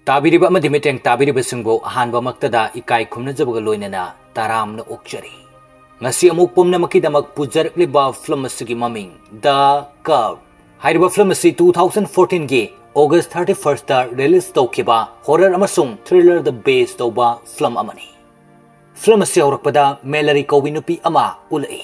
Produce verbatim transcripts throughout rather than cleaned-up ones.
ꯇꯥꯕꯤꯔꯤꯕ ꯑꯃꯗꯤ ꯃꯤꯠꯌꯦꯡ ꯇꯥꯕꯤꯔꯤꯕꯁꯤꯡꯕꯨ ꯑꯍꯥꯟꯕꯃꯛꯇꯗ ꯏꯀꯥꯏ ꯈꯨꯝꯅꯖꯕꯒ ꯂꯣꯏꯅꯅ ꯇꯔꯥꯝꯅ ꯑꯣꯛꯆꯔꯤ꯫ ꯉꯁꯤ ꯑꯃꯨꯛ ꯄꯨꯝꯅꯃꯛꯀꯤꯗꯃꯛ ꯄꯨꯖꯔꯛꯂꯤꯕ ꯐꯤꯂꯝ ꯑꯁꯤꯒꯤ ꯃꯃꯤꯡ The Cult꯫ ꯍꯥꯏꯔꯤꯕ ꯐꯤꯂꯝ ꯑꯁꯤ two thousand fourteen ꯒꯤ August thirty first ꯗ release ꯇꯧꯈꯤꯕ horror ꯑꯃꯁꯨꯡ thriller ꯗ base ꯇꯧꯕ ꯐꯤꯂꯝ ꯑꯃꯅꯤ꯫ ꯐꯤꯂꯝ ꯑꯁꯤ ꯍꯧꯔꯛꯄꯗ ꯃꯦꯂꯔꯤ ꯀꯧꯕꯤ ꯅꯨꯄꯤ ꯑꯃ ꯎꯠꯂꯛꯏ꯫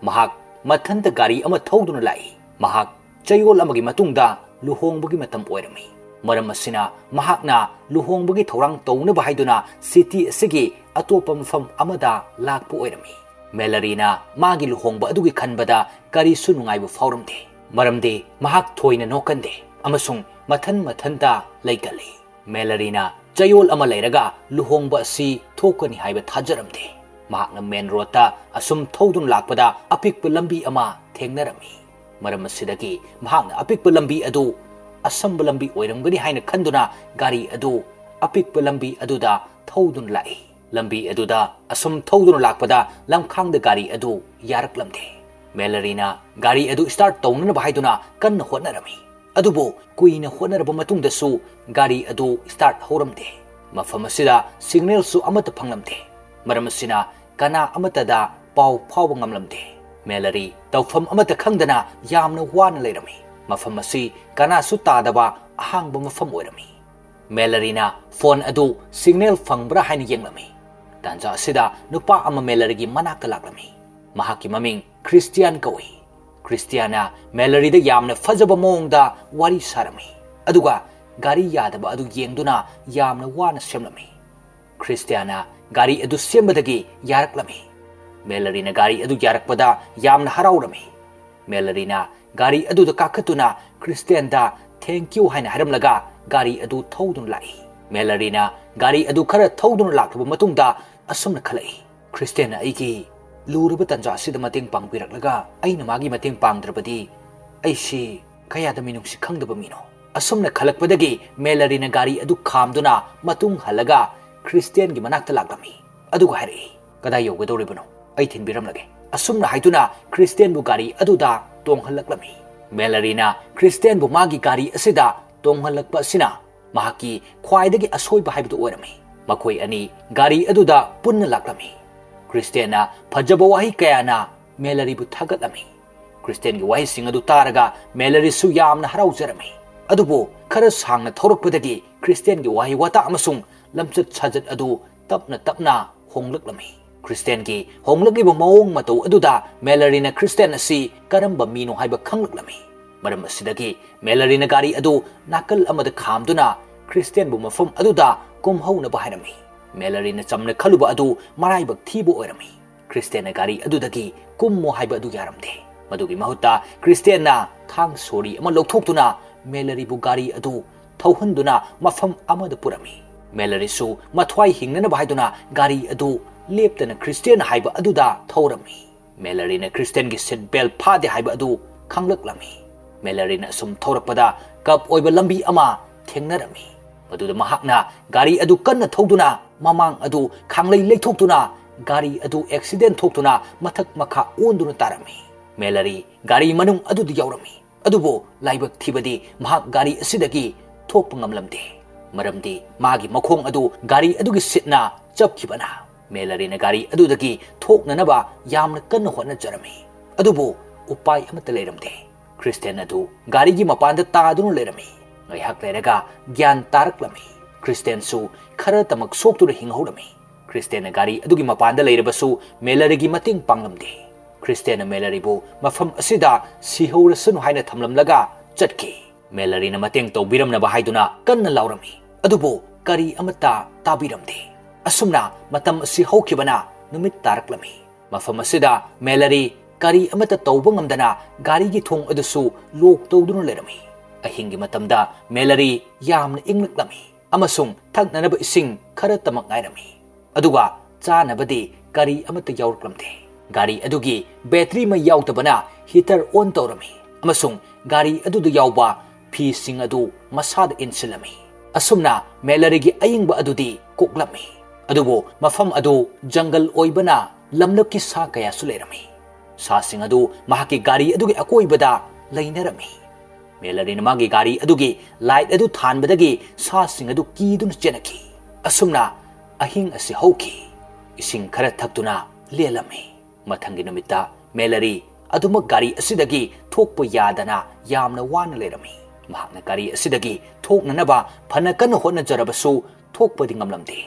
ꯃꯍꯥꯛ ꯃꯊꯟꯇ ꯒꯥꯔꯤ ꯑꯃ ꯊꯧꯗꯨꯅ ꯂꯥꯛꯏ꯫ ꯃꯍꯥꯛ ꯆꯌꯣꯜ ꯑꯃꯒꯤ ꯃꯇꯨꯡꯗ ꯂꯨꯍꯣꯡꯕꯒꯤ ꯃꯇꯝ ꯑꯣꯏꯔꯝꯃꯤ꯫ ꯃꯔꯝ ꯑꯁꯤꯅ ꯃꯍꯥꯛꯅ ꯂꯨꯍꯣꯡꯕꯒꯤ ꯊꯧꯔꯥꯡ ꯇꯧꯅꯕ ꯍꯥꯏꯗꯨꯅ city ꯑꯁꯤꯒꯤ ꯑꯇꯣꯞꯄ ꯃꯐꯝ ꯑꯃꯗ ꯂꯥꯛꯄ ꯑꯣꯏꯔꯝꯃꯤ꯫ ꯃꯦꯂꯔꯤꯅ ꯃꯥꯒꯤ ꯂꯨꯍꯣꯡꯕ ꯑꯗꯨꯒꯤ ꯈꯟꯕꯗ ꯀꯔꯤꯁꯨ ꯅꯨꯡꯉꯥꯏꯕ ꯐꯥꯎꯔꯝꯗꯦ, ꯃꯔꯝꯗꯤ ꯃꯍꯥꯛ ꯊꯣꯏꯅ ꯅꯣꯛꯀꯟꯗꯦ ꯑꯃꯁꯨꯡ ꯃꯊꯟ ꯃꯊꯟꯇ ꯂꯩꯒꯜꯂꯤ꯫ ꯃꯦꯂꯔꯤꯅ ꯆꯌꯣꯜ ꯑꯃ ꯂꯩꯔꯒ ꯂꯨꯍꯣꯡꯕ ꯑꯁꯤ ꯊꯣꯛꯀꯅꯤ ꯍꯥꯏꯕ ꯊꯥꯖꯔꯝꯗꯦ꯫ ꯃꯍꯥꯛꯅ main road ꯇ ꯑꯁꯨꯝ ꯊꯧꯗꯨꯅ ꯂꯥꯛꯄꯗ ꯑꯄꯤꯛꯄ ꯂꯝꯕꯤ ꯑꯃ ꯊꯦꯡꯅꯔꯝꯃꯤ꯫ ꯃꯔꯝ ꯑꯁꯤꯗꯒꯤ ꯃꯍꯥꯛꯅ ꯑꯄꯤꯛꯄ ꯂꯝꯕꯤ ꯑꯗꯨ ꯑꯁꯝꯕ ꯂꯝꯕꯤ ꯑꯣꯏꯔꯝꯒꯅꯤ ꯍꯥꯏꯅ ꯈꯟꯗꯨꯅ ꯒꯥꯔꯤ ꯑꯗꯨ ꯑꯄꯤꯛꯄ ꯂꯝꯕꯤ ꯑꯗꯨꯗ ꯊꯧꯗꯨꯅ ꯂꯥꯛꯏ꯫ ꯂꯝꯕꯤ ꯑꯗꯨꯗ ꯑꯁꯨꯝ ꯊꯧꯗꯨꯅ ꯂꯥꯛꯄꯗ ꯂꯝꯈꯥꯡꯗ ꯒꯥꯔꯤ ꯑꯗꯨ ꯌꯥꯔꯛꯂꯝꯗꯦ꯫ ꯃꯦꯂꯔꯤꯅ ꯒꯥꯔꯤ ꯑꯗꯨ start ꯇꯧꯅꯅꯕ ꯍꯥꯏꯗꯨꯅ ꯀꯟꯅ ꯍꯣꯠꯅꯔꯝꯃꯤ꯫ ꯑꯗꯨꯕꯨ ꯀꯨꯏꯅ ꯍꯣꯠꯅꯔꯕ ꯃꯇꯨꯡꯗꯁꯨ ꯒꯥꯔꯤ ꯑꯗꯨ start ꯍꯧꯔꯝꯗꯦ꯫ ꯃꯐꯝ ꯑꯁꯤꯗ signal ꯁꯨ ꯑꯃꯠꯇ ꯐꯪꯂꯝꯗꯦ꯫ ꯃꯔꯝ ꯑꯁꯤꯅ ꯀꯅꯥ ꯑꯃꯠꯇꯗ ꯄꯥꯎ ꯐꯥꯎꯕ ꯉꯝꯂꯝꯗꯦ꯫ ꯃꯦꯂꯔꯤ ꯇꯧꯐꯝ ꯑꯃꯠꯇ ꯈꯪꯗꯅ ꯌꯥꯝꯅ ꯋꯥꯅ ꯂꯩꯔꯝꯃꯤ꯫ ꯃꯐꯝ ꯑꯁꯤ ꯀꯅꯥꯁꯨ ꯇꯥꯗꯕ ꯑꯍꯥꯡꯕ ꯃꯐꯝ ꯑꯣꯏꯔꯝꯃꯤ꯫ ꯃꯦꯂꯔꯤꯅ phone ꯑꯗꯨ signal ꯐꯪꯕ꯭ꯔꯥ ꯍꯥꯏꯅ ꯌꯦꯡꯂꯝꯃꯤ꯫ ꯇꯥꯟꯖꯥ ꯑꯁꯤꯗ ꯅꯨꯄꯥ ꯑꯃ ꯃꯦꯂꯔꯤꯒꯤ ꯃꯅꯥꯛꯇ ꯂꯥꯛꯂꯝꯃꯤ꯫ ꯃꯍꯥꯛꯀꯤ ꯃꯃꯤꯡ ꯈ꯭ꯔꯤꯁꯇꯤꯌꯥꯟ ꯀꯧꯏ꯫ ꯈ꯭ꯔꯤꯁꯇꯤꯌꯥꯅ ꯃꯦꯂꯔꯤꯗ ꯌꯥꯝꯅ ꯐꯖꯕ ꯃꯑꯣꯡꯗ ꯋꯥꯔꯤ ꯁꯥꯔꯝꯃꯤ, ꯑꯗꯨꯒ ꯒꯥꯔꯤ ꯌꯥꯗꯕ ꯑꯗꯨ ꯌꯦꯡꯗꯨꯅ ꯌꯥꯝꯅ ꯋꯥꯅ ꯁꯦꯝꯂꯝꯃꯤ꯫ ꯈ꯭ꯔꯤꯁꯇꯤꯌꯥꯅ ꯒꯥꯔꯤ ꯑꯗꯨ ꯁꯦꯝꯕꯗꯒꯤ ꯌꯥꯔꯛꯂꯝꯃꯤ꯫ ꯃꯦꯂꯔꯤꯅ ꯒꯥꯔꯤ ꯑꯗꯨ ꯌꯥꯔꯛꯄꯗ ꯌꯥꯝꯅ ꯍꯔꯥꯎꯔꯝꯃꯤ꯫ ꯃꯦꯂꯔꯤꯅ ꯒꯥꯔꯤ ꯑꯗꯨꯗ ꯀꯥꯈꯠꯇꯨꯅ ꯈ꯭ꯔꯤꯁꯇꯤꯌꯥꯟꯗ "Thank you" ꯍꯥꯏꯅ ꯍꯥꯏꯔꯝꯂꯒ ꯒꯥꯔꯤ ꯑꯗꯨ ꯊꯧꯗꯨꯅ ꯂꯥꯛꯏ꯫ ꯃꯦꯂꯔꯤꯅ ꯒꯥꯔꯤ ꯑꯗꯨ ꯈꯔ ꯊꯧꯗꯨꯅ ꯂꯥꯛꯂꯕ ꯃꯇꯨꯡꯗ ꯑꯁꯨꯝꯅ ꯈꯜꯂꯛꯏ, "ꯈ꯭ꯔꯤꯁꯇꯤꯌꯥꯟꯅ ꯑꯩꯒꯤ ꯂꯨꯔꯕ ꯇꯥꯟꯖꯥ ꯑꯁꯤꯗ ꯃꯇꯦꯡ ꯄꯥꯡꯕꯤꯔꯛꯂꯒ ꯑꯩꯅ ꯃꯥꯒꯤ ꯃꯇꯦꯡ ꯄꯥꯡꯗ꯭ꯔꯕꯗꯤ ꯑꯩꯁꯤ ꯀꯌꯥꯗ ꯃꯤꯅꯨꯡꯁꯤ ꯈꯪꯗꯕ ꯃꯤꯅꯣ?" ꯑꯁꯨꯝꯅ ꯈꯜꯂꯛꯄꯗꯒꯤ ꯃꯦꯂꯔꯤꯅ ꯒꯥꯔꯤ ꯑꯗꯨ ꯈꯥꯝꯗꯨꯅ ꯃꯇꯨꯡ ꯍꯜꯂꯒ ꯈ꯭ꯔꯤꯁꯇꯤꯌꯥꯟꯒꯤ ꯃꯅꯥꯛꯇ ꯂꯥꯛꯂꯝꯃꯤ꯫ ꯑꯗꯨꯒ ꯍꯥꯏꯔꯛꯏ, "ꯀꯗꯥꯏ ꯌꯧꯒꯗꯧꯔꯤꯕꯅꯣ? ꯑꯩ ꯊꯤꯟꯕꯤꯔꯝꯂꯒꯦ꯫" ꯑꯁꯨꯝꯅ ꯍꯥꯏꯗꯨꯅ ꯈ꯭ꯔꯤꯁꯇꯤꯌꯥꯟꯕꯨ ꯒꯥꯔꯤ ꯑꯗꯨꯗ ꯇꯣꯡꯍꯜꯂꯛꯂꯝꯃꯤ꯫ ꯃꯦꯂꯔꯤꯅ ꯈ꯭ꯔꯤꯁꯇꯤꯌꯥꯟꯕꯨ ꯃꯥꯒꯤ ꯒꯥꯔꯤ ꯑꯁꯤꯗ ꯇꯣꯡꯍꯜꯂꯛꯄ ꯑꯁꯤꯅ ꯃꯍꯥꯛꯀꯤ ꯈ꯭ꯋꯥꯏꯗꯒꯤ ꯑꯁꯣꯏꯕ ꯍꯥꯏꯕꯗꯨ ꯑꯣꯏꯔꯝꯃꯤ꯫ ꯃꯈꯣꯏ ꯑꯅꯤ ꯒꯥꯔꯤ ꯑꯗꯨꯗ ꯄꯨꯟꯅ ꯂꯥꯛꯂꯝꯃꯤ꯫ ꯈ꯭ꯔꯤꯁꯇꯦꯟꯅ ꯐꯖꯕ ꯋꯥꯍꯩ ꯀꯌꯥꯅ ꯃꯦꯂꯔꯤꯕꯨ ꯊꯥꯒꯠꯂꯝꯃꯤ꯫ ꯈ꯭ꯔꯤꯁꯇꯦꯟꯒꯤ ꯋꯥꯍꯩꯁꯤꯡ ꯑꯗꯨ ꯇꯥꯔꯒ ꯃꯦꯂꯔꯤꯁꯨ ꯌꯥꯝꯅ ꯍꯔꯥꯎꯖꯔꯝꯃꯤ꯫ ꯑꯗꯨꯕꯨ ꯈꯔ ꯁꯥꯡꯅ ꯊꯧꯔꯛꯄꯗꯒꯤ ꯈ꯭ꯔꯤꯁꯇꯦꯟꯒꯤ ꯋꯥꯍꯩ ꯋꯥꯇꯥ ꯑꯃꯁꯨꯡ ꯂꯝꯆꯠ ꯁꯥꯖꯠ ꯑꯗꯨ ꯇꯞꯅ ꯇꯞꯅ ꯍꯣꯡꯂꯛꯂꯝꯃꯤ꯫ ꯈ꯭ꯔꯤꯁꯇꯦꯟꯒꯤ ꯍꯣꯡꯂꯛꯂꯤꯕ ꯃꯑꯣꯡ ꯃꯇꯧ ꯑꯗꯨꯗ ꯃꯦꯂꯔꯤꯅ ꯈ꯭ꯔꯤꯁꯇꯦꯟ ꯑꯁꯤ ꯀꯔꯝꯕ ꯃꯤꯅꯣ ꯍꯥꯏꯕ ꯈꯪꯂꯛꯂꯝꯃꯤ꯫ ꯃꯔꯝ ꯑꯁꯤꯗꯒꯤ ꯃꯦꯂꯔꯤꯅ ꯒꯥꯔꯤ ꯑꯗꯨ ꯅꯥꯀꯜ ꯑꯃꯗ ꯈꯥꯝꯗꯨꯅ ꯈ꯭ꯔꯤꯁꯇꯦꯟꯕꯨ ꯃꯐꯝ ꯑꯗꯨꯗ ꯀꯨꯝꯍꯧꯅꯕ ꯍꯥꯏꯔꯝꯃꯤ꯫ ꯃꯦꯂꯔꯤꯅ ꯆꯝꯅ ꯈꯜꯂꯨꯕ ꯑꯗꯨ ꯃꯔꯥꯏꯕꯛ ꯊꯤꯕ ꯑꯣꯏꯔꯝꯃꯤ꯫ ꯈ꯭ꯔꯤꯁꯇꯦꯟꯅ ꯒꯥꯔꯤ ꯑꯗꯨꯗꯒꯤ ꯀꯨꯝꯃꯣ ꯍꯥꯏꯕ ꯑꯗꯨ ꯌꯥꯔꯝꯗꯦ꯫ ꯃꯗꯨꯒꯤ ꯃꯍꯨꯠꯇ ꯈ꯭ꯔꯤꯁꯇꯦꯟꯅ ꯊꯥꯡ ꯁꯣꯔꯤ ꯑꯃ ꯂꯧꯊꯣꯛꯇꯨꯅ ꯃꯦꯂꯔꯤꯕꯨ ꯒꯥꯔꯤ ꯑꯗꯨ ꯊꯧꯍꯟꯗꯨꯅ ꯃꯐꯝ ꯑꯃꯗ ꯄꯨꯔꯝꯃꯤ꯫ ꯃꯦꯂꯔꯤꯁꯨ ꯃꯊ꯭ꯋꯥꯏ ꯍꯤꯡꯅꯅꯕ ꯍꯥꯏꯗꯨꯅ ꯒꯥꯔꯤ ꯑꯗꯨ ꯂꯦꯞꯇꯅ ꯈ꯭ꯔꯤꯁꯇꯦꯟ ꯍꯥꯏꯕ ꯑꯗꯨꯗ ꯊꯧꯔꯝꯃꯤ꯫ ꯃꯦꯂꯔꯤꯅ ꯈ꯭ꯔꯤꯁꯇꯦꯟꯒꯤ ꯁꯤꯠ ꯕꯦꯜ ꯐꯥꯗꯦ ꯍꯥꯏꯕ ꯑꯗꯨ ꯈꯪꯂꯛꯂꯝꯃꯤ꯫ ꯃꯦꯂꯔꯤꯅ ꯑꯁꯨꯝ ꯊꯧꯔꯛꯄꯗ ꯀꯞ ꯑꯣꯏꯕ ꯂꯝꯕꯤ ꯑꯃ ꯊꯦꯡꯅꯔꯝꯃꯤ꯫ ꯃꯗꯨꯗ ꯃꯍꯥꯛꯅ ꯒꯥꯔꯤ ꯑꯗꯨ ꯀꯟꯅ ꯊꯧꯗꯨꯅ ꯃꯃꯥꯡ ꯑꯗꯨ ꯈꯥꯡꯂꯩ ꯂꯩꯊꯣꯛꯇꯨꯅ ꯒꯥꯔꯤ ꯑꯗꯨ ꯑꯦꯛꯁꯤꯗꯦꯟ ꯊꯣꯛꯇꯨꯅ ꯃꯊꯛ ꯃꯈꯥ ꯑꯣꯟꯗꯨꯅ ꯇꯥꯔꯝꯃꯤ꯫ ꯃꯦꯂꯔꯤ ꯒꯥꯔꯤ ꯃꯅꯨꯡ ꯑꯗꯨꯗ ꯌꯥꯎꯔꯝꯃꯤ꯫ ꯑꯗꯨꯕꯨ ꯂꯥꯏꯕꯛ ꯊꯤꯕꯗꯤ ꯃꯍꯥꯛ ꯒꯥꯔꯤ ꯑꯁꯤꯗꯒꯤ ꯊꯣꯛꯄ ꯉꯝꯂꯝꯗꯦ꯫ ꯃꯔꯝꯗꯤ ꯃꯥꯒꯤ ꯃꯈꯣꯡ ꯑꯗꯨ ꯒꯥꯔꯤ ꯑꯗꯨꯒꯤ ꯁꯤꯠꯅ ꯆꯞꯈꯤꯕꯅ꯫ ꯃꯦꯂꯔꯤꯅ ꯒꯥꯔꯤ ꯑꯗꯨꯗꯒꯤ ꯊꯣꯛꯅꯅꯕ ꯌꯥꯝꯅ ꯀꯟꯅ ꯍꯣꯠꯅꯖꯔꯝꯃꯤ꯫ ꯑꯗꯨꯕꯨ ꯎꯄꯥꯏ ꯑꯃꯠꯇ ꯂꯩꯔꯝꯗꯦ꯫ ꯈ꯭ꯔꯤꯁꯇꯦꯟ ꯑꯗꯨ ꯒꯥꯔꯤꯒꯤ ꯃꯄꯥꯟꯗ ꯇꯥꯗꯨꯅ ꯂꯩꯔꯝꯃꯤ꯫ ꯉꯥꯏꯍꯥꯛ ꯂꯩꯔꯒ ꯒ꯭ꯌꯥꯟ ꯇꯥꯔꯛꯂꯝꯃꯤ꯫ ꯈ꯭ꯔꯤꯁꯇꯦꯟꯁꯨ ꯈꯔꯇꯃꯛ ꯁꯣꯛꯇꯨꯅ ꯍꯤꯡꯍꯧꯔꯝꯃꯤ꯫ ꯈ꯭ꯔꯤꯁꯇꯦꯟꯅ ꯒꯥꯔꯤ ꯑꯗꯨꯒꯤ ꯃꯄꯥꯟꯗ ꯂꯩꯔꯕꯁꯨ ꯃꯦꯂꯔꯤꯒꯤ ꯃꯇꯦꯡ ꯄꯥꯡꯂꯝꯗꯦ꯫ ꯈ꯭ꯔꯤꯁꯇꯦꯟꯅ ꯃꯦꯂꯔꯤꯕꯨ ꯃꯐꯝ ꯑꯁꯤꯗ ꯁꯤꯍꯧꯔꯁꯅꯨ ꯍꯥꯏꯅ ꯊꯝꯂꯝꯂꯒ ꯆꯠꯈꯤ꯫ ꯃꯦꯂꯔꯤꯅ ꯃꯇꯦꯡ ꯇꯧꯕꯤꯔꯝꯅꯕ ꯍꯥꯏꯗꯨꯅ ꯀꯟꯅ ꯂꯥꯎꯔꯝꯃꯤ꯫ ꯑꯗꯨꯕꯨ ꯀꯔꯤ ꯑꯃꯠꯇ ꯇꯥꯕꯤꯔꯝꯗꯦ꯫ ꯑꯁꯨꯝꯅ ꯃꯇꯝ ꯑꯁꯤ ꯍꯧꯈꯤꯕꯅ ꯅꯨꯃꯤꯠ ꯇꯥꯔꯛꯂꯝꯃꯤ꯫ ꯃꯐꯝ ꯑꯁꯤꯗ ꯃꯦꯂꯔꯤ ꯀꯔꯤ ꯑꯃꯠꯇ ꯇꯧꯕ ꯉꯝꯗꯅ ꯒꯥꯔꯤꯒꯤ ꯊꯣꯡ ꯑꯗꯨꯁꯨ ꯂꯣꯛ ꯇꯧꯗꯨꯅ ꯂꯩꯔꯝꯃꯤ꯫ ꯑꯍꯤꯡꯒꯤ ꯃꯇꯝꯗ ꯃꯦꯂꯔꯤ ꯌꯥꯝꯅ ꯏꯪꯂꯛꯂꯝꯃꯤ ꯑꯃꯁꯨꯡ ꯊꯛꯅꯅꯕ ꯏꯁꯤꯡ ꯈꯔꯇꯃꯛ ꯉꯥꯏꯔꯝꯃꯤ꯫ ꯑꯗꯨꯒ ꯆꯥꯅꯕꯗꯤ ꯀꯔꯤ ꯑꯃꯠꯇ ꯌꯥꯎꯔꯛꯂꯝꯗꯦ꯫ ꯒꯥꯔꯤ ꯑꯗꯨꯒꯤ ꯕꯦꯇ꯭ꯔꯤ ꯃꯩ ꯌꯥꯎꯗꯕꯅ ꯍꯤꯇꯔ ꯑꯣꯟ ꯇꯧꯔꯝꯃꯤ ꯑꯃꯁꯨꯡ ꯒꯥꯔꯤ ꯑꯗꯨꯗ ꯌꯥꯎꯕ ꯐꯤꯁꯤꯡ ꯑꯗꯨ ꯃꯁꯥꯗ ꯏꯟꯁꯤꯜꯂꯝꯃꯤ꯫ ꯑꯁꯨꯝꯅ ꯃꯦꯂꯔꯤꯒꯤ ꯑꯏꯪꯕ ꯑꯗꯨꯗꯤ ꯀꯣꯛꯂꯝꯃꯤ꯫ ꯑꯗꯨꯕꯨ ꯃꯐꯝ ꯑꯗꯨ ꯖꯪꯒꯜ ꯑꯣꯏꯕꯅ ꯂꯝꯂꯛꯀꯤ ꯁꯥ ꯀꯌꯥꯁꯨ ꯂꯩꯔꯝꯃꯤ꯫ ꯁꯥꯁꯤꯡ ꯑꯗꯨ ꯃꯍꯥꯛꯀꯤ ꯒꯥꯔꯤ ꯑꯗꯨꯒꯤ ꯑꯀꯣꯏꯕꯗ ꯂꯩꯅꯔꯝꯃꯤ꯫ ꯃꯦꯂꯔꯤꯅ ꯃꯥꯒꯤ ꯒꯥꯔꯤ ꯑꯗꯨꯒꯤ ꯂꯥꯏꯠ ꯑꯗꯨ ꯊꯥꯟꯕꯗꯒꯤ ꯁꯥꯁꯤꯡ ꯑꯗꯨ ꯀꯤꯗꯨꯅ ꯆꯦꯟꯅꯈꯤ꯫ ꯑꯁꯨꯝꯅ ꯑꯍꯤꯡ ꯑꯁꯤ ꯍꯧꯈꯤ꯫ ꯏꯁꯤꯡ ꯈꯔ ꯊꯛꯇꯨꯅ ꯂꯦꯜꯂꯝꯃꯤ꯫ ꯃꯊꯪꯒꯤ ꯅꯨꯃꯤꯠꯇ ꯃꯦꯂꯔꯤ ꯑꯗꯨꯃꯛ ꯒꯥꯔꯤ ꯑꯁꯤꯗꯒꯤ ꯊꯣꯛꯄ ꯌꯥꯗꯅ ꯌꯥꯝꯅ ꯋꯥꯅ ꯂꯩꯔꯝꯃꯤ꯫ ꯃꯍꯥꯛꯅ ꯒꯥꯔꯤ ꯑꯁꯤꯗꯒꯤ ꯊꯣꯛꯅꯅꯕ ꯐꯅ ꯀꯟꯅ ꯍꯣꯠꯅꯖꯔꯕꯁꯨ ꯊꯣꯛꯄꯗꯤ ꯉꯝꯂꯝꯗꯦ꯫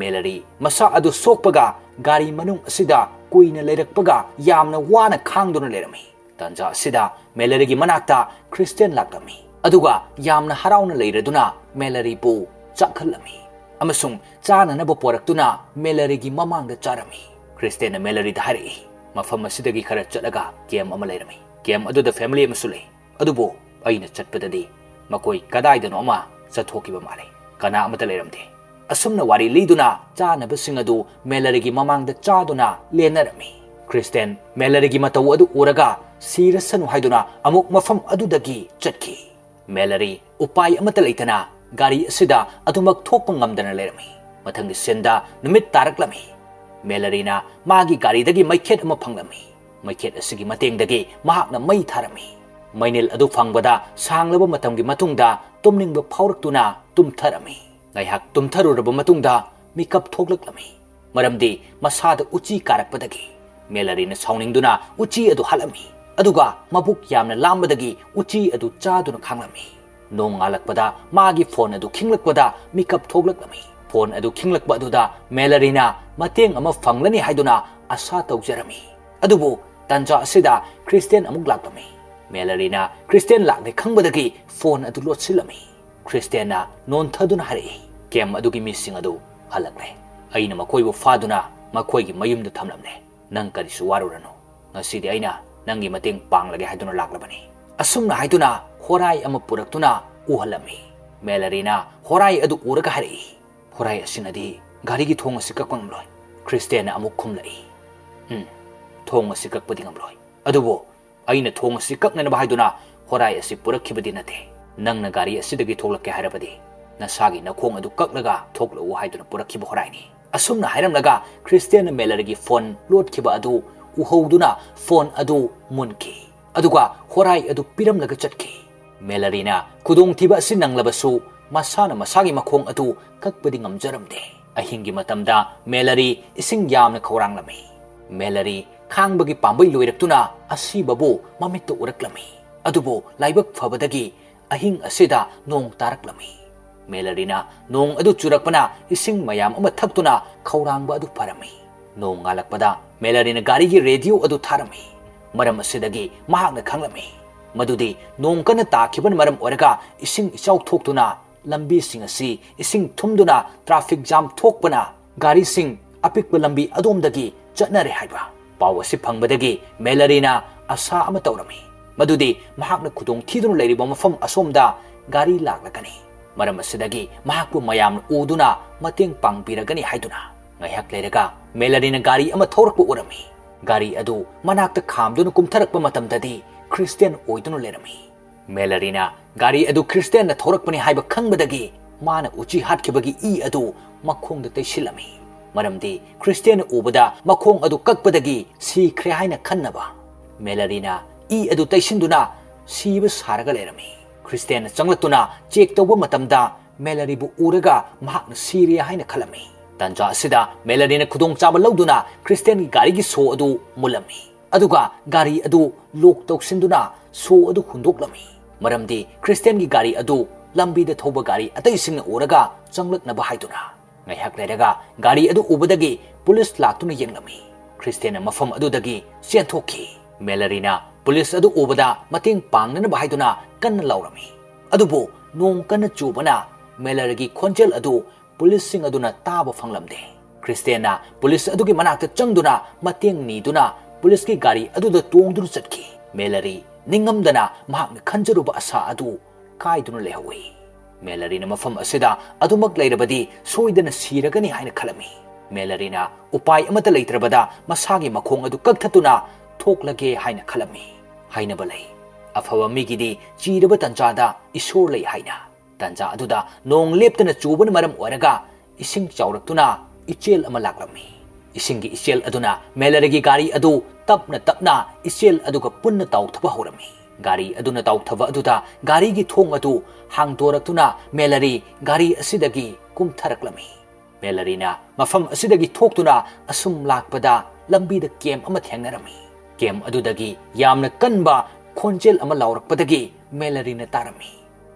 ꯃꯦꯂꯔꯤ ꯃꯁꯥ ꯑꯗꯨ ꯁꯣꯛꯄꯒ ꯒꯥꯔꯤ ꯃꯅꯨꯡ ꯑꯁꯤꯗ ꯀꯨꯏꯅ ꯂꯩꯔꯛꯄꯒ ꯌꯥꯝꯅ ꯋꯥꯅ ꯈꯥꯡꯗꯨꯅ ꯂꯩꯔꯝꯃꯤ꯫ ꯇꯥꯟꯖꯥ ꯑꯁꯤꯗ ꯃꯦꯂꯔꯤꯒꯤ ꯃꯅꯥꯛꯇ ꯈ꯭ꯔꯤꯁꯇꯦꯟ ꯂꯥꯛꯂꯝꯃꯤ꯫ ꯑꯗꯨꯒ ꯌꯥꯝꯅ ꯍꯔꯥꯎꯅ ꯂꯩꯔꯗꯨꯅ ꯃꯦꯂꯔꯤꯕꯨ ꯆꯥꯛꯍꯜꯂꯝꯃꯤ ꯑꯃꯁꯨꯡ ꯆꯥꯅꯅꯕ ꯄꯣꯔꯛꯇꯨꯅ ꯃꯦꯂꯔꯤꯒꯤ ꯃꯃꯥꯡꯗ ꯆꯥꯔꯝꯃꯤ꯫ ꯈ꯭ꯔꯤꯁꯇꯦꯟꯅ ꯃꯦꯂꯔꯤꯗ ꯍꯥꯏꯔꯛꯏ, "ꯃꯐꯝ ꯑꯁꯤꯗꯒꯤ ꯈꯔ ꯆꯠꯂꯒ ꯀꯦꯝ ꯑꯃ ꯂꯩꯔꯝꯃꯤ꯫ ꯀꯦꯝ ꯑꯗꯨꯗ ꯐꯦꯃꯤꯂꯤ ꯑꯃꯁꯨ ꯂꯩ꯫ ꯑꯗꯨꯕꯨ ꯑꯩꯅ ꯆꯠꯄꯗꯗꯤ ꯃꯈꯣꯏ ꯀꯗꯥꯏꯗꯅꯣ ꯑꯃ ꯆꯠꯊꯣꯛꯈꯤꯕ ꯃꯥꯜꯂꯤ꯫ ꯀꯅꯥ ꯑꯃꯠꯇ ꯂꯩꯔꯝꯗꯦ꯫" ꯑꯁꯨꯝꯅ ꯋꯥꯔꯤ ꯂꯤꯗꯨꯅ ꯆꯥꯅꯕꯁꯤꯡ ꯑꯗꯨ ꯃꯦꯂꯔꯤꯒꯤ ꯃꯃꯥꯡꯗ ꯆꯥꯗꯨꯅ ꯂꯦꯟꯅꯔꯝꯃꯤ꯫ ꯈ꯭ꯔꯤꯁꯇꯦꯟ ꯃꯦꯂꯔꯤꯒꯤ ꯃꯇꯧ ꯑꯗꯨ ꯎꯔꯒ ꯁꯤꯔꯁꯅꯨ ꯍꯥꯏꯗꯨꯅ ꯑꯃꯨꯛ ꯃꯐꯝ ꯑꯗꯨꯗꯒꯤ ꯆꯠꯈꯤ꯫ ꯃꯦꯂꯔꯤ ꯎꯄꯥꯏ ꯑꯃꯠꯇ ꯂꯩꯇꯅ ꯒꯥꯔꯤ ꯑꯁꯤꯗ ꯑꯗꯨꯃꯛ ꯊꯣꯛꯄ ꯉꯝꯗꯅ ꯂꯩꯔꯝꯃꯤ꯫ ꯃꯊꯪꯒꯤ ꯁꯤꯟꯗ ꯅꯨꯃꯤꯠ ꯇꯥꯔꯛꯂꯝꯃꯤ꯫ ꯃꯦꯂꯔꯤꯅ ꯃꯥꯒꯤ ꯒꯥꯔꯤꯗꯒꯤ ꯃꯩꯈꯦꯠ ꯑꯃ ꯐꯪꯂꯝꯃꯤ꯫ ꯃꯩꯈꯦꯠ ꯑꯁꯤꯒꯤ ꯃꯇꯦꯡꯗꯒꯤ ꯃꯍꯥꯛꯅ ꯃꯩ ꯊꯥꯔꯝꯃꯤ꯫ ꯃꯩꯅꯤꯜ ꯑꯗꯨ ꯐꯪꯕꯗ ꯁꯥꯡꯂꯕ ꯃꯇꯝꯒꯤ ꯃꯇꯨꯡꯗ ꯇꯨꯝꯅꯤꯡꯕ ꯐꯥꯎꯔꯛꯇꯨꯅ ꯇꯨꯝꯊꯔꯝꯃꯤ꯫ ꯉꯥꯏꯍꯥꯛ ꯇꯨꯝꯊꯔꯨꯔꯕ ꯃꯇꯨꯡꯗ ꯃꯤꯀꯞ ꯊꯣꯛꯂꯛꯂꯝꯃꯤ꯫ ꯃꯔꯝꯗꯤ ꯃꯁꯥꯗ ꯎꯆꯤ ꯀꯥꯔꯛꯄꯗꯒꯤ꯫ ꯃꯦꯂꯔꯤꯅ ꯁꯥꯎꯅꯤꯡꯗꯨꯅ ꯎꯆꯤ ꯑꯗꯨ ꯍꯥꯠꯂꯝꯃꯤ꯫ ꯑꯗꯨꯒ ꯃꯕꯨꯛ ꯌꯥꯝꯅ ꯂꯥꯝꯕꯗꯒꯤ ꯎꯆꯤ ꯑꯗꯨ ꯆꯥꯗꯨꯅ ꯈꯥꯡꯂꯝꯃꯤ꯫ ꯅꯣꯡ ꯉꯥꯜꯂꯛꯄꯗ ꯃꯥꯒꯤ ꯐꯣꯟ ꯑꯗꯨ ꯈꯤꯡꯂꯛꯄꯗ ꯃꯤꯀꯞ ꯊꯣꯛꯂꯛꯂꯝꯃꯤ꯫ ꯐꯣꯟ ꯑꯗꯨ ꯈꯤꯡꯂꯛꯄ ꯑꯗꯨꯗ ꯃꯦꯂꯔꯤꯅ ꯃꯇꯦꯡ ꯑꯃ ꯐꯪꯂꯅꯤ ꯍꯥꯏꯗꯨꯅ ꯑꯁꯥ ꯇꯧꯖꯔꯝꯃꯤ꯫ ꯑꯗꯨꯕꯨ ꯇꯥꯟꯖꯥ ꯑꯁꯤꯗ ꯈ꯭ꯔꯤꯁꯇꯦꯟ ꯑꯃꯨꯛ ꯂꯥꯛꯂꯝꯃꯤ꯫ ꯃꯦꯂꯔꯤꯅ ꯈ꯭ꯔꯤꯁꯇꯦꯟ ꯂꯥꯛꯂꯦ ꯈꯪꯕꯗꯒꯤ ꯐꯣꯟ ꯑꯗꯨ ꯂꯣꯠꯁꯤꯜꯂꯝꯃꯤ꯫ ꯈ꯭ꯔꯤꯁꯇꯦꯟꯅ ꯅꯣꯟꯊꯗꯨꯅ ꯍꯥꯏꯔꯛꯏ, "ꯀꯦꯝ ꯑꯗꯨꯒꯤ ꯃꯤꯁꯤꯡ ꯑꯗꯨ ꯍꯜꯂꯛꯂꯦ꯫ ꯑꯩꯅ ꯃꯈꯣꯏꯕꯨ ꯐꯥꯗꯨꯅ ꯃꯈꯣꯏꯒꯤ ꯃꯌꯨꯝꯗ ꯊꯝꯂꯝꯂꯦ꯫ ꯅꯪ ꯀꯔꯤꯁꯨ ꯋꯥꯔꯨꯔꯅꯨ꯫ ꯉꯁꯤꯗꯤ ꯑꯩꯅ ꯅꯪꯒꯤ ꯃꯇꯦꯡ ꯄꯥꯡꯂꯒꯦ ꯍꯥꯏꯗꯨꯅ ꯂꯥꯛꯂꯕꯅꯤ꯫" ꯑꯁꯨꯝꯅ ꯍꯥꯏꯗꯨꯅ ꯍꯣꯔꯥꯏ ꯑꯃ ꯄꯨꯔꯛꯇꯨꯅ ꯎꯍꯜꯂꯝꯃꯤ꯫ ꯃꯦꯂꯔꯤꯅ ꯍꯣꯔꯥꯏ ꯑꯗꯨ ꯎꯔꯒ ꯍꯥꯏꯔꯛꯏ, "ꯍꯣꯔꯥꯏ ꯑꯁꯤꯅꯗꯤ ꯒꯥꯔꯤꯒꯤ ꯊꯣꯡ ꯑꯁꯤ ꯀꯛꯄ ꯉꯝꯂꯣꯏ꯫" ꯈ꯭ꯔꯤꯁꯇꯦꯟꯅ ꯑꯃꯨꯛ ꯈꯨꯝꯂꯛꯏ, "ꯎꯝ, ꯊꯣꯡ ꯑꯁꯤ ꯀꯛꯄꯗꯤ ꯉꯝꯂꯣꯏ꯫ ꯑꯗꯨꯕꯨ ꯑꯩꯅ ꯊꯣꯡ ꯑꯁꯤ ꯀꯛꯅꯅꯕ ꯍꯥꯏꯗꯨꯅ ꯍꯣꯔꯥꯏ ꯑꯁꯤ ꯄꯨꯔꯛꯈꯤꯕꯗꯤ ꯅꯠꯇꯦ꯫ ꯅꯪꯅ ꯒꯥꯔꯤ ꯑꯁꯤꯗꯒꯤ ꯊꯣꯛꯂꯛꯀꯦ ꯍꯥꯏꯔꯕꯗꯤ ꯅꯁꯥꯒꯤ ꯅꯈꯣꯡ ꯑꯗꯨ ꯀꯛꯂꯒ ꯊꯣꯛꯂꯛꯎ ꯍꯥꯏꯗꯨꯅ ꯄꯨꯔꯛꯈꯤꯕ ꯍꯣꯔꯥꯏꯅꯤ꯫" ꯑꯁꯨꯝꯅ ꯍꯥꯏꯔꯝꯂꯒ ꯈ꯭ꯔꯤꯁꯇꯦꯟꯅ ꯃꯦꯂꯔꯤꯒꯤ ꯐꯣꯟ ꯂꯣꯠꯈꯤꯕ ꯑꯗꯨ ꯎꯍꯧꯗꯨꯅ ꯐꯣꯟ ꯑꯗꯨ ꯃꯨꯟꯈꯤ꯫ ꯑꯗꯨꯒ ꯍꯣꯔꯥꯏ ꯑꯗꯨ ꯄꯤꯔꯝꯂꯒ ꯆꯠꯈꯤ꯫ ꯃꯦꯂꯔꯤꯅ ꯈꯨꯗꯣꯡꯊꯤꯕ ꯑꯁꯤ ꯅꯪꯂꯕꯁꯨ, ꯃꯁꯥꯅ ꯃꯁꯥꯒꯤ ꯃꯈꯣꯡ ꯑꯗꯨ ꯀꯛꯄꯗꯤ ꯉꯝꯖꯔꯝꯗꯦ꯫ ꯑꯍꯤꯡꯒꯤ ꯃꯇꯝꯗ ꯃꯦꯂꯔꯤ ꯏꯁꯤꯡ ꯌꯥꯝꯅ ꯈꯧꯔꯥꯡꯂꯝꯃꯤ꯫ ꯃꯦꯂꯔꯤ ꯈꯥꯡꯕꯒꯤ ꯄꯥꯝꯕꯩ ꯂꯣꯏꯔꯛꯇꯨꯅ ꯑꯁꯤꯕꯕꯨ ꯃꯃꯤꯠꯇ ꯎꯔꯛꯂꯝꯃꯤ꯫ ꯑꯗꯨꯕꯨ ꯂꯥꯏꯕꯛ ꯐꯕꯗꯒꯤ ꯑꯍꯤꯡ ꯑꯁꯤꯗ ꯅꯣꯡ ꯇꯥꯔꯛꯂꯝꯃꯤ꯫ ꯃꯦꯂꯔꯤꯅ ꯅꯣꯡ ꯑꯗꯨ ꯆꯨꯔꯛꯄꯅ ꯏꯁꯤꯡ ꯃꯌꯥꯝ ꯑꯃ ꯊꯛꯇꯨꯅ ꯈꯧꯔꯥꯡꯕ ꯑꯗꯨ ꯐꯔꯝꯃꯤ꯫ ꯅꯣꯡ ꯉꯥꯜꯂꯛꯄꯗ ꯃꯦꯂꯔꯤꯅ ꯒꯥꯔꯤꯒꯤ ꯔꯦꯗꯤꯑꯣ ꯑꯗꯨ ꯊꯥꯔꯝꯃꯤ꯫ ꯃꯔꯝ ꯑꯁꯤꯗꯒꯤ ꯃꯍꯥꯛꯅ ꯈꯪꯂꯝꯃꯤ ꯃꯗꯨꯗꯤ ꯅꯣꯡ ꯀꯟꯅ ꯇꯥꯈꯤꯕꯅ ꯃꯔꯝ ꯑꯣꯏꯔꯒ ꯏꯁꯤꯡ ꯏꯆꯥꯎ ꯊꯣꯛꯇꯨꯅ ꯂꯝꯕꯤꯁꯤꯡ ꯑꯁꯤ ꯏꯁꯤꯡ ꯊꯨꯝꯗꯨꯅ ꯇ꯭ꯔꯥꯐꯤꯛ ꯖꯥꯝ ꯊꯣꯛꯄꯅ ꯒꯥꯔꯤꯁꯤꯡ ꯑꯄꯤꯛꯄ ꯂꯝꯕꯤ ꯑꯗꯣꯝꯗꯒꯤ ꯆꯠꯅꯔꯦ ꯍꯥꯏꯕ ꯄꯥꯎ ꯑꯁꯤ ꯐꯪꯕꯗꯒꯤ ꯃꯦꯂꯔꯤꯅ ꯑꯁꯥ ꯑꯃ ꯇꯧꯔꯝꯃꯤ ꯃꯗꯨꯗꯤ ꯃꯍꯥꯛꯅ ꯈꯨꯗꯣꯡ ꯊꯤꯗꯨꯅ ꯂꯩꯔꯤꯕ ꯃꯐꯝ ꯑꯁꯣꯝꯗ ꯒꯥꯔꯤ ꯂꯥꯛꯂꯒꯅꯤ꯫ ꯃꯔꯝ ꯑꯁꯤꯗꯒꯤ ꯃꯍꯥꯛꯄꯨ ꯃꯌꯥꯝꯅ ꯎꯗꯨꯅ ꯃꯇꯦꯡ ꯄꯥꯡꯕꯤꯔꯒꯅꯤ ꯍꯥꯏꯗꯨꯅ꯫ ꯉꯥꯏꯍꯥꯛ ꯂꯩꯔꯒ ꯃꯦꯂꯔꯤꯅ ꯒꯥꯔꯤ ꯑꯃ ꯊꯧꯔꯛꯄ ꯎꯔꯝꯃꯤ꯫ ꯒꯥꯔꯤ ꯑꯗꯨ ꯃꯅꯥꯛꯇ ꯈꯥꯝꯗꯨꯅ ꯀꯨꯝꯊꯔꯛꯄ ꯃꯇꯝꯗꯗꯤ ꯈ꯭ꯔꯤꯁꯇꯤꯌꯥꯟ ꯑꯣꯏꯗꯨꯅ ꯂꯩꯔꯝꯃꯤ꯫ ꯃꯦꯂꯔꯤꯅ ꯒꯥꯔꯤ ꯑꯗꯨ ꯈ꯭ꯔꯤꯁꯇꯤꯌꯥꯟꯅ ꯊꯧꯔꯛꯄꯅꯤ ꯍꯥꯏꯕ ꯈꯪꯕꯗꯒꯤ ꯃꯥꯅ ꯎꯆꯤ ꯍꯥꯠꯈꯤꯕꯒꯤ ꯏ ꯑꯗꯨ ꯃꯈꯣꯡꯗ ꯇꯩꯁꯤꯜꯂꯝꯃꯤ꯫ ꯃꯔꯝꯗꯤ ꯈ꯭ꯔꯤꯁꯇꯤꯌꯥꯟꯅ ꯎꯕꯗ ꯃꯈꯣꯡ ꯑꯗꯨ ꯀꯛꯄꯗꯒꯤ ꯁꯤꯈ꯭ꯔꯦ ꯍꯥꯏꯅ ꯈꯟꯅꯕ꯫ ꯃꯦꯂꯔꯤꯅ ꯏ ꯑꯗꯨ ꯇꯩꯁꯤꯟꯗꯨꯅ ꯁꯤꯕ ꯁꯥꯔꯒ ꯂꯩꯔꯝꯃꯤ꯫ ꯈ꯭ꯔꯤꯁꯇꯤꯌꯥꯟꯅ ꯆꯪꯂꯛꯇꯨꯅ ꯆꯦꯛ ꯇꯧꯕ ꯃꯇꯝꯗ ꯃꯦꯂꯔꯤꯕꯨ ꯎꯔꯒ ꯃꯍꯥꯛꯅ ꯁꯤꯔꯦ ꯍꯥꯏꯅ ꯈꯜꯂꯝꯃꯤ꯫ ꯇꯥꯟꯖꯥ ꯑꯁꯤꯗ ꯃꯦꯂꯔꯤꯅ ꯈꯨꯗꯣꯡꯆꯥꯕ ꯂꯧꯗꯨꯅ ꯈ꯭ꯔꯤꯁꯇꯤꯌꯥꯟꯒꯤ ꯒꯥꯔꯤꯒꯤ ꯁꯣ ꯑꯗꯨ ꯃꯨꯜꯂꯝꯃꯤ꯫ ꯑꯗꯨꯒ ꯒꯥꯔꯤ ꯑꯗꯨ ꯂꯣꯛ ꯇꯧꯁꯤꯟꯗꯨꯅ ꯁꯣ ꯑꯗꯨ ꯍꯨꯟꯗꯣꯛꯂꯝꯃꯤ꯫ ꯃꯔꯝꯗꯤ ꯈ꯭ꯔꯤꯁꯇꯤꯌꯥꯟꯒꯤ ꯒꯥꯔꯤ ꯑꯗꯨ ꯂꯝꯕꯤꯗ ꯊꯧꯕ ꯒꯥꯔꯤ ꯑꯇꯩꯁꯤꯡꯅ ꯎꯔꯒ ꯆꯪꯂꯛꯅꯕ ꯍꯥꯏꯗꯨꯅ꯫ ꯉꯥꯏꯍꯥꯛ ꯂꯩꯔꯒ ꯒꯥꯔꯤ ꯑꯗꯨ ꯎꯕꯗꯒꯤ ꯄꯨꯂꯤꯁ ꯂꯥꯛꯇꯨꯅ ꯌꯦꯡꯂꯝꯃꯤ꯫ ꯈ꯭ꯔꯤꯁꯇꯤꯌꯥꯟꯅ ꯃꯐꯝ ꯑꯗꯨꯗꯒꯤ ꯆꯦꯟꯊꯣꯛꯈꯤ꯫ ꯃꯦꯂꯔꯤꯅ ꯄꯨꯂꯤꯁ ꯑꯗꯨ ꯎꯕꯗ ꯃꯇꯦꯡ ꯄꯥꯡꯅꯅꯕ ꯍꯥꯏꯗꯨꯅ ꯀꯟꯅ ꯂꯥꯎꯔꯝꯃꯤ꯫ ꯑꯗꯨꯕꯨ ꯅꯣꯡ ꯀꯟꯅ ꯆꯨꯕꯅ ꯃꯦꯂꯔꯤꯒꯤ ꯈꯣꯟꯖꯦꯜ ꯑꯗꯨ ꯄꯨꯂꯤꯁꯁꯤꯡ ꯑꯗꯨꯅ ꯇꯥꯕ ꯐꯪꯂꯝꯗꯦ꯫ ꯈ꯭ꯔꯤꯁꯇꯤꯌꯥꯟꯅ ꯄꯨꯂꯤꯁ ꯑꯗꯨꯒꯤ ꯃꯅꯥꯛꯇ ꯆꯪꯗꯨꯅ ꯃꯇꯦꯡ ꯅꯤꯗꯨꯅ ꯄꯨꯂꯤꯁꯀꯤ ꯒꯥꯔꯤ ꯑꯗꯨꯗ ꯇꯣꯡꯗꯨꯅ ꯆꯠꯈꯤ꯫ ꯃꯦꯂꯔꯤ ꯅꯤꯡꯉꯝꯗꯅ ꯃꯍꯥꯛꯅ ꯈꯟꯖꯔꯨꯕ ꯑꯁꯥ ꯑꯗꯨ ꯀꯥꯏꯗꯨꯅ ꯂꯩꯍꯧꯏ꯫ ꯃꯦꯂꯔꯤꯅ ꯃꯐꯝ ꯑꯁꯤꯗ ꯑꯗꯨꯃꯛ ꯂꯩꯔꯕꯗꯤ ꯁꯣꯏꯗꯅ ꯁꯤꯔꯒꯅꯤ ꯍꯥꯏꯅ ꯈꯜꯂꯝꯃꯤ꯫ ꯃꯦꯂꯔꯤꯅ ꯎꯄꯥꯏ ꯑꯃꯠꯇ ꯂꯩꯇ꯭ꯔꯕꯗ ꯃꯁꯥꯒꯤ ꯃꯈꯣꯡ ꯑꯗꯨ ꯀꯛꯊꯠꯇꯨꯅ ꯊꯣꯛꯂꯒꯦ ꯍꯥꯏꯅ ꯈꯜꯂꯝꯃꯤ꯫ ꯍꯥꯏꯅꯕ ꯂꯩ, "ꯑꯐꯕ ꯃꯤꯒꯤꯗꯤ ꯆꯤꯔꯕ ꯇꯟꯖꯥꯗ ꯏꯁꯣꯔ ꯂꯩ" ꯍꯥꯏꯅ꯫ ꯇꯟꯖꯥ ꯑꯗꯨꯗ ꯅꯣꯡ ꯂꯦꯞꯇꯅ ꯆꯨꯕꯅ ꯃꯔꯝ ꯑꯣꯏꯔꯒ ꯏꯁꯤꯡ ꯆꯥꯎꯔꯛꯇꯨꯅ ꯏꯆꯦꯜ ꯑꯃ ꯂꯥꯛꯂꯝꯃꯤ꯫ ꯏꯁꯤꯡꯒꯤ ꯏꯆꯦꯜ ꯑꯗꯨꯅ ꯃꯦꯂꯔꯤꯒꯤ ꯒꯥꯔꯤ ꯑꯗꯨ ꯇꯞꯅ ꯇꯞꯅ ꯏꯆꯦꯜ ꯑꯗꯨꯒ ꯄꯨꯟꯅ ꯇꯥꯎꯊꯕ ꯍꯧꯔꯝꯃꯤ꯫ ꯒꯥꯔꯤ ꯑꯗꯨꯅ ꯇꯥꯎꯊꯕ ꯑꯗꯨꯗ ꯒꯥꯔꯤꯒꯤ ꯊꯣꯡ ꯑꯗꯨ ꯍꯥꯡꯗꯣꯔꯛꯇꯨꯅ ꯃꯦꯂꯔꯤ ꯒꯥꯔꯤ ꯑꯁꯤꯗꯒꯤ ꯀꯨꯝꯊꯔꯛꯂꯝꯃꯤ꯫ ꯃꯦꯂꯔꯤꯅ ꯃꯐꯝ ꯑꯁꯤꯗꯒꯤ ꯊꯣꯛꯇꯨꯅ ꯑꯁꯨꯝ ꯂꯥꯛꯄꯗ ꯂꯝꯕꯤꯗ ꯀꯦꯝ ꯑꯃ ꯊꯦꯡꯅꯔꯝꯃꯤ꯫ ꯀꯦꯝ ꯑꯗꯨꯗꯒꯤ ꯌꯥꯝꯅ ꯀꯟꯕ ꯈꯣꯟꯖꯦꯜ ꯑꯃ ꯂꯥꯎꯔꯛꯄꯗꯒꯤ ꯃꯦꯂꯔꯤꯅ ꯇꯥꯔꯝꯃꯤ꯫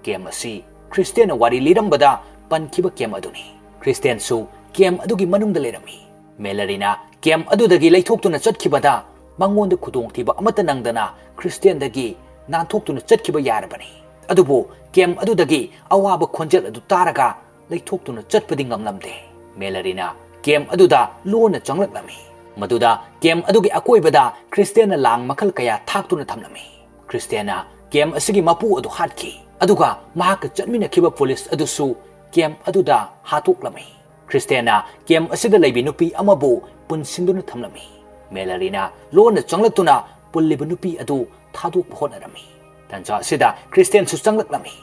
ꯀꯦꯝ ꯑꯁꯤ ꯈ꯭ꯔꯤꯁꯇꯦꯟꯅ ꯋꯥꯔꯤ ꯂꯤꯔꯝꯕꯗ ꯄꯟꯈꯤꯕ ꯀꯦꯝ ꯑꯗꯨꯅꯤ꯫ ꯈ꯭ꯔꯤꯁꯇꯦꯟꯁꯨ ꯀꯦꯝ ꯑꯗꯨꯒꯤ ꯃꯅꯨꯡꯗ ꯂꯩꯔꯝꯃꯤ꯫ ꯃꯦꯂꯔꯤꯅ ꯀꯦꯝ ꯑꯗꯨꯗꯒꯤ ꯂꯩꯊꯣꯛꯇꯨꯅ ꯆꯠꯈꯤꯕꯗ ꯃꯉꯣꯟꯗ ꯈꯨꯗꯣꯡꯊꯤꯕ ꯑꯃꯠꯇ ꯅꯪꯗꯅ ꯈ꯭ꯔꯤꯁꯇꯦꯟꯗꯒꯤ ꯅꯥꯟꯊꯣꯛꯇꯨꯅ ꯆꯠꯈꯤꯕ ꯌꯥꯔꯕꯅꯤ꯫ ꯑꯗꯨꯕꯨ ꯀꯦꯝ ꯑꯗꯨꯗꯒꯤ ꯑꯋꯥꯕ ꯈꯣꯟꯖꯦꯜ ꯑꯗꯨ ꯇꯥꯔꯒ ꯂꯩꯊꯣꯛꯇꯨꯅ ꯆꯠꯄꯗꯤ ꯉꯝꯂꯝꯗꯦ꯫ ꯃꯦꯂꯔꯤꯅ ꯀꯦꯝ ꯑꯗꯨꯗ ꯂꯣꯟꯅ ꯆꯪꯂꯛꯂꯝꯃꯤ꯫ ꯃꯗꯨꯗ ꯀꯦꯝ ꯑꯗꯨꯒꯤ ꯑꯀꯣꯏꯕꯗ ꯈ꯭ꯔꯤꯁꯇꯦꯟꯅ ꯂꯥꯡ ꯃꯈꯜ ꯀꯌꯥ ꯊꯥꯛꯇꯨꯅ ꯊꯝꯂꯝꯃꯤ꯫ ꯈ꯭ꯔꯤꯁꯇꯦꯟꯅ ꯀꯦꯝ ꯑꯁꯤꯒꯤ ꯃꯄꯨ ꯑꯗꯨ ꯍꯥꯠꯈꯤ, ꯑꯗꯨꯒ ꯃꯍꯥꯛꯀ ꯆꯠꯃꯤꯟꯅꯈꯤꯕ ꯄꯨꯂꯤꯁ ꯑꯗꯨꯁꯨ ꯀꯦꯝ ꯑꯗꯨꯗ ꯍꯥꯠꯇꯣꯛꯂꯝꯃꯤ꯫ ꯈ꯭ꯔꯤꯁꯇꯦꯟꯅ ꯀꯦꯝ ꯑꯁꯤꯗ ꯂꯩꯕꯤ ꯅꯨꯄꯤ ꯑꯃꯕꯨ ꯄꯨꯟꯁꯤꯟꯗꯨꯅ ꯊꯝꯂꯝꯃꯤ꯫ ꯃꯦꯂꯔꯤꯅ ꯂꯣꯟꯅ ꯆꯪꯂꯛꯇꯨꯅ ꯄꯨꯜꯂꯤꯕ ꯅꯨꯄꯤ ꯑꯗꯨ ꯊꯥꯗꯣꯛꯄ ꯍꯣꯠꯅꯔꯝꯃꯤ꯫ ꯇꯟꯖꯥ ꯑꯁꯤꯗ ꯈ꯭ꯔꯤꯁꯇꯦꯟꯁꯨ ꯆꯪꯂꯛꯂꯝꯃꯤ꯫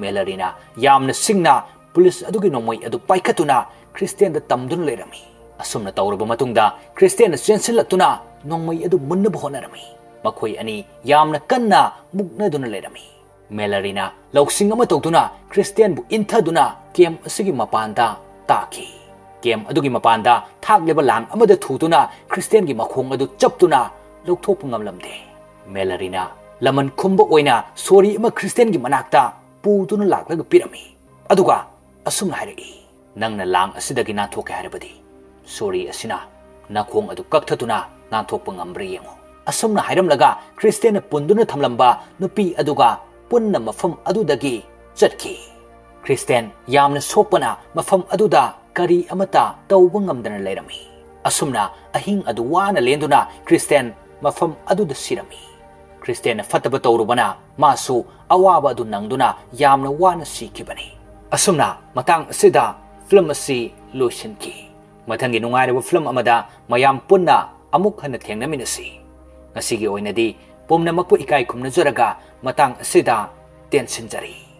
ꯃꯦꯂꯔꯤꯅ ꯌꯥꯝꯅ ꯁꯤꯡꯅ ꯄꯨꯂꯤꯁ ꯑꯗꯨꯒꯤ ꯅꯣꯡꯃꯩ ꯑꯗꯨ ꯄꯥꯏꯈꯠꯇꯨꯅ ꯈ꯭ꯔꯤꯁꯇꯦꯟꯗ ꯇꯝꯗꯨꯅ ꯂꯩꯔꯝꯃꯤ꯫ ꯑꯁꯨꯝꯅ ꯇꯧꯔꯕ ꯃꯇꯨꯡꯗ ꯈ꯭ꯔꯤꯁꯇꯦꯟꯅ ꯆꯦꯟꯁꯤꯜꯂꯛꯇꯨꯅ ꯅꯣꯡꯃꯩ ꯑꯗꯨ ꯃꯨꯟꯅꯕ ꯍꯣꯠꯅꯔꯝꯃꯤ꯫ ꯃꯈꯣꯏ ꯑꯅꯤ ꯌꯥꯝꯅ ꯀꯟꯅ ꯃꯨꯛꯅꯗꯨꯅ ꯂꯩꯔꯝꯃꯤ꯫ ꯃꯦꯂꯔꯤꯅ ꯂꯧꯁꯤꯡ ꯑꯃ ꯇꯧꯗꯨꯅ ꯈ꯭ꯔꯤꯁꯇꯦꯟꯕꯨ ꯏꯟꯊꯗꯨꯅ ꯀꯦꯝ ꯑꯁꯤꯒꯤ ꯃꯄꯥꯟꯗ ꯇꯥꯈꯤ꯫ ꯀꯦꯝ ꯑꯗꯨꯒꯤ ꯃꯄꯥꯟꯗ ꯊꯥꯛꯂꯤꯕ ꯂꯥꯡ ꯑꯃꯗ ꯊꯨꯗꯨꯅ ꯈ꯭ꯔꯤꯁꯇꯦꯟꯒꯤ ꯃꯈꯣꯡ ꯑꯗꯨ ꯆꯞꯇꯨꯅ ꯂꯧꯊꯣꯛꯄ ꯉꯝꯂꯝꯗꯦ꯫ ꯃꯦꯂꯔꯤꯅ ꯂꯃꯟ ꯈꯨꯝꯕ ꯑꯣꯏꯅ ꯁꯣꯔꯤ ꯑꯃ ꯈ꯭ꯔꯤꯁꯇꯦꯟꯒꯤ ꯃꯅꯥꯛꯇ ꯄꯨꯗꯨꯅ ꯂꯥꯛꯂꯒ ꯄꯤꯔꯝꯃꯤ꯫ ꯑꯗꯨꯒ ꯑꯁꯨꯝꯅ ꯍꯥꯏꯔꯛꯏ, "ꯅꯪꯅ ꯂꯥꯡ ꯑꯁꯤꯗꯒꯤ ꯅꯥꯟꯊꯣꯛꯀꯦ ꯍꯥꯏꯔꯕꯗꯤ ꯁꯣꯔꯤ ꯑꯁꯤꯅ ꯅꯈꯣꯡ ꯑꯗꯨ ꯀꯛꯊꯗꯨꯅ ꯅꯥꯟꯊꯣꯛꯄ ꯉꯝꯕ꯭ꯔꯥ ꯌꯦꯡꯉꯨ"꯫ ꯑꯁꯨꯝꯅ ꯍꯥꯏꯔꯝꯂꯒ ꯈ꯭ꯔꯤꯁꯇꯦꯟꯅ ꯄꯨꯟꯗꯨꯅ ꯊꯝꯂꯝꯕ ꯅꯨꯄꯤ ꯑꯗꯨꯒ ꯄꯨꯟꯅ ꯃꯐꯝ ꯑꯗꯨꯗꯒꯤ ꯆꯠꯈꯤ꯫ ꯈ꯭ꯔꯤꯁꯇꯦꯟ ꯌꯥꯝꯅ ꯁꯣꯛꯄꯅ ꯃꯐꯝ ꯑꯗꯨꯗ ꯀꯔꯤ ꯑꯃꯠꯇ ꯇꯧꯕ ꯉꯝꯗꯅ ꯂꯩꯔꯝꯃꯤ꯫ ꯑꯁꯨꯝꯅ ꯑꯍꯤꯡ ꯑꯗꯨ ꯋꯥꯅ ꯂꯦꯟꯗꯨꯅ ꯈ꯭ꯔꯤꯁꯇꯦꯟ ꯃꯐꯝ ꯑꯗꯨꯗ ꯁꯤꯔꯝꯃꯤ꯫ ꯈ꯭ꯔꯤꯁꯇꯦꯟꯅ ꯐꯠꯇꯕ ꯇꯧꯔꯨꯕꯅ ꯃꯥꯁꯨ ꯑꯋꯥꯕ ꯑꯗꯨ ꯅꯪꯗꯨꯅ ꯌꯥꯝꯅ ꯋꯥꯅ ꯁꯤꯈꯤꯕꯅꯤ꯫ ꯑꯁꯨꯝꯅ ꯃꯇꯥꯡ ꯑꯁꯤꯗ ꯐꯤꯂꯝ ꯑꯁꯤ ꯂꯣꯏꯁꯤꯟꯈꯤ꯫ ꯃꯊꯪꯒꯤ ꯅꯨꯡꯉꯥꯏꯔꯕ ꯐꯤꯂꯝ ꯑꯃꯗ ꯃꯌꯥꯝ ꯄꯨꯟꯅ ꯑꯃꯨꯛ ꯍꯟꯅ ꯊꯦꯡꯅꯃꯤꯟꯅꯁꯤ꯫ ꯉꯁꯤꯒꯤ ꯑꯣꯏꯅꯗꯤ ꯄꯨꯝꯅꯃꯛꯄꯨ ꯏꯀꯥꯏ ꯈꯨꯝꯅꯖꯔꯒ ꯃꯇꯥꯡ ꯑꯁꯤꯗ ꯇꯦꯟꯁꯤꯟꯖꯔꯤ꯫